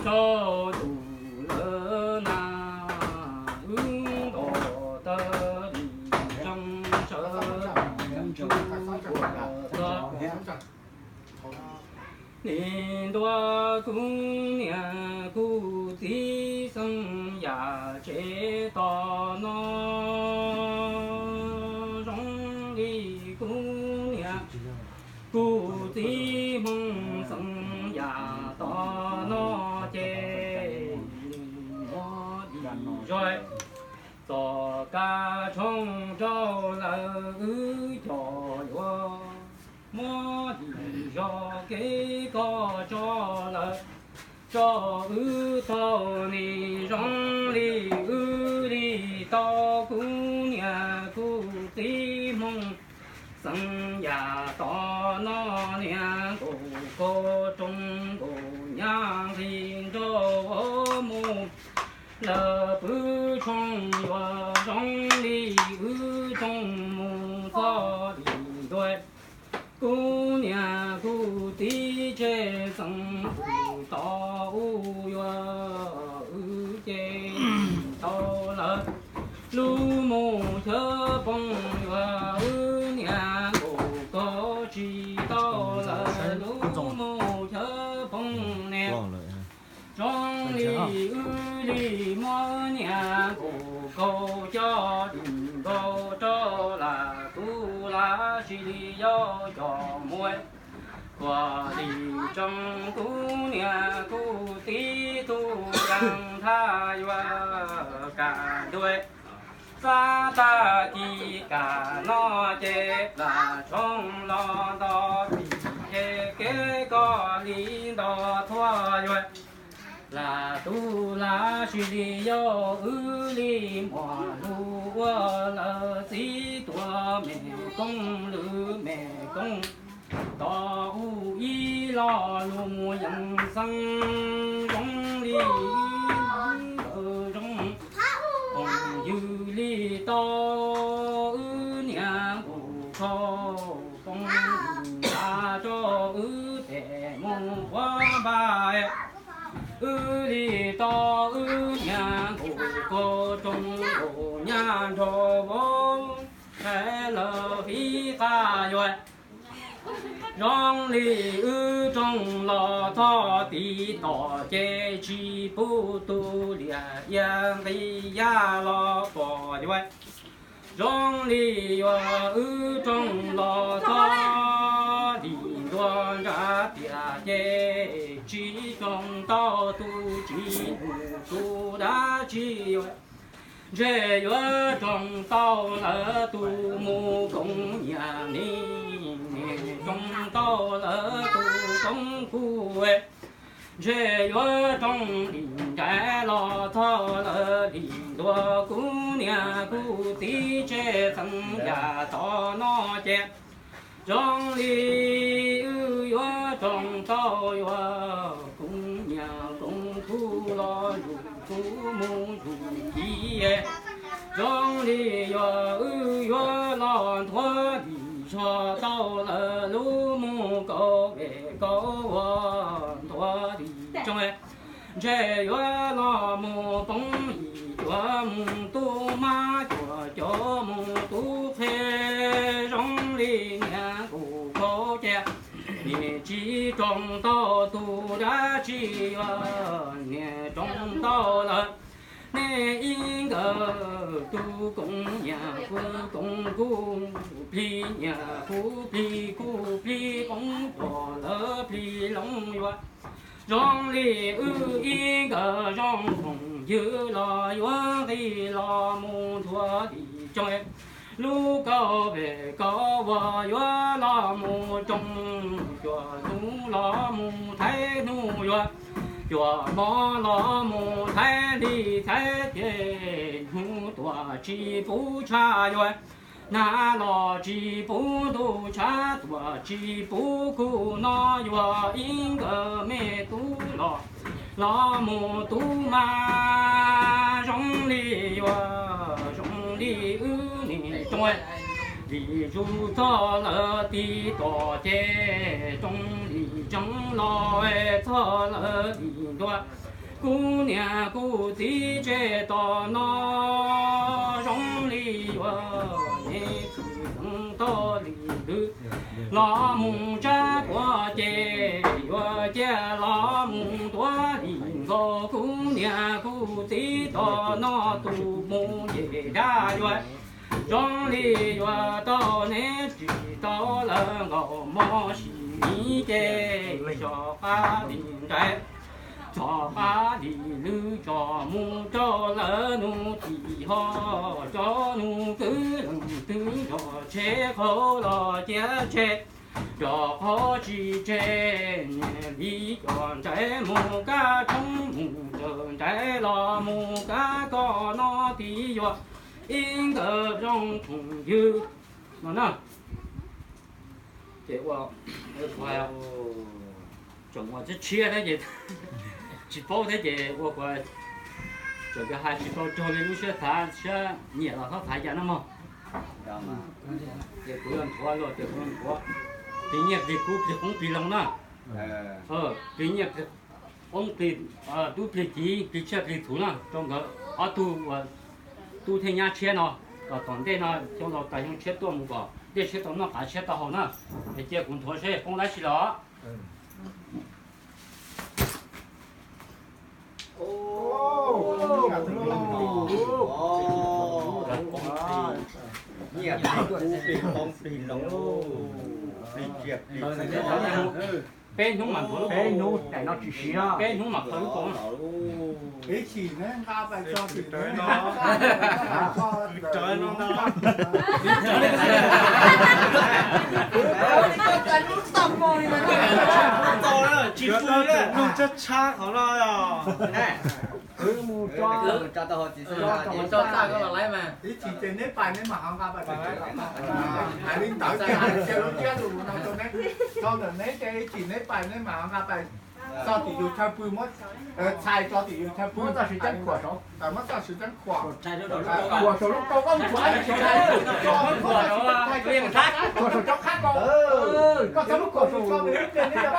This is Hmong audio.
rau tus lawm na, wb nkaus tawg lim tseeb sawv ntsuj tuaj. Nim ntuas kuv niam kuv txiv xeeb yam tsev tos noj, zoo li kuv niam kuv txiv Hmoob xeeb yam tos noj ces muab dim zog, txoj kab tshooj rau lawv wb coj yuav, muab dim zog kev koj tso lawm, tso wb taug nim zoo li wb li tau kuv niam kuv txiv Hmoob xeeb yam tos noj, niam nkaus kaus rooj nkaus nyab nqis nraud mus, lawv pw tshooj yuav zoo li wb rooj mus txog dim ntua. Kuv niam kuv txiv tseg xeeb tus tau ub yuav wb ces tau lawv lub mus chawv poob yuav wb niam nkaus kaus tsis tau lawv lub mus chawv poob ne. Zoo li wb li muab niam nkaus kaus coj dim nkaus rau lam tub lam sis li yau coj mus, kuv li tsoom kuv niam kuv txiv tub yeej thaj yuav kam ntua. Xav tag kis kam noj ces plam tshooj los nto tim, ces kev koj li nto thuav yuav. Lam tub lam sis li yau wb li muam lug ua lawv txiv tuam me koob lwm me koob, tau ub ib lo lus yeej xeeb zoo li ib nkawm zoo, phooj ywg li tau wb niam nkaus kaus poob nqa rau wb tes mus ua npaj. Wb li tau wb niam nkaus kaus rooj nkaus nyab nraug vauv, lawv fib qab yuav. Zoo li wb rooj los txog tid tom ces tsis pub tus liam ia nqi yaj los pom yuav. Zoo li yuav wb rooj los txog dim ntua nrad tiam ces tsis rooj tau tus tsis mus tus dab tsi yuav. Ntshe yuav rooj tau lawv tus mus koom nyiaj ni, rooj tau lawv tus koob kuj. Ntshe yuav rooj dim nrad los txog lawv dim ntua kuv niam kuv txiv tseg xeeb yam tom no ces zoo li wb yuav rooj tau yuav koom nyiaj koom kuj los zuj zus mus zuj zus. Zoo li yuav wb yuav los nthuav dim zog tau lawv lub mus kaus pem kaus ua nthuav dim tsoog. Ntshe yuav los mus poob yim cuav mus tub mab cuam cov mus tub qhe. Zoo li niam nkaus kaus ces nim tsis rooj tau tus dab tsi yuav, nim rooj tau lawv nej ib nkawd tus koom nyiaj kuv koom kuj plig, nyiaj kuv plig kuj plig, poob tuag lawv plig loo yuav. Zoo li wb ib nkawd zoo phooj ywg los yuav nqis los mus nthuav dim tsoog. Lub kaus pem kaus uas yuav los mus rooj, cuaj hnub los mus thaiv hnub yuav, cuaj hmo los mus thaiv hli thaiv tiam, hnub tuaj tsis pub tshaj yuav, nag los tsis pub ntuj tshab, tuaj tsis pub kuv no yuav ib nkawd me tub los, los mus tub mas zoo li yuav, zoo li wb nim rooj. Dim zuj txog lawv tid tom ces zoo li tseeb los txog lawv dim ntua. Kuv niam kuv txiv tseg tom no zoo li yuav neb tsis tau li lwm los mus tsab puas ces yuav cia los mus tuav li nkaus kuv niam kuv txiv tom no tus mus ces dab yuav zoo li yuav tau neb tsis tau lawv nkaus mos sis miv ces txhom qab li nraim, txhom qab li lwm tso mus rau lawv nus tim ho, rau nus kwv leej twg zos tsheb qhau los cia tseg, rau qhov tsis tseg niam li cov nraim mus kab tshoob mus raws nraim los mus kab koj no tib yuav ib nkawm zoo phooj ywg no na. Ces ua tseem ua tshiab tshiab thiab ces tsis paub thiab ces ua kuv tseem hais tsis tau raug li lub siab xav siab nyiam los txhob xav cas na mog. Ces kuv yuav nthuav los ces kuv yuav nthuav plig nyiaj plig kub plig qoob plig loo na. Plig nyiaj plig qoob plig tub plig kiv plig tsiaj plig txhu na rau nkawd ob tug uas tub thiab nyab tshiab no, kom tom ntej no xyoo laus tas xyoo tshiab tuaj mus kom dej tshiab tau noj qav tshiab tau haus na. Es cia kuv nthuav seb poob dab tsi los. Peb hnub mas nthuav lub, peb hnub tais no tsis siv, peb hnub mas khaws lub kaus. Ib chim neb nqa pais tso tim no, tsis pw, nug tshab tshab qhov no. Ib chim ces neb pais neb mam ho nqa pais, hais li ntawd ces hais tias lub ntsiab lus no rau neb, tso ntawm neb ces ib chim neb pais neb mam ho nqa pais txog tim yus chaw pw, muab txhais tso tim yus chaw pw, muab txoj siv ceeb khuam, muab txoj siv ceeb khuam, khuam saum lub kaus koj tsuav tsis txhais, khuam saum tsob qab ko, koj txog lub khuam saum nws lub pliag neb yog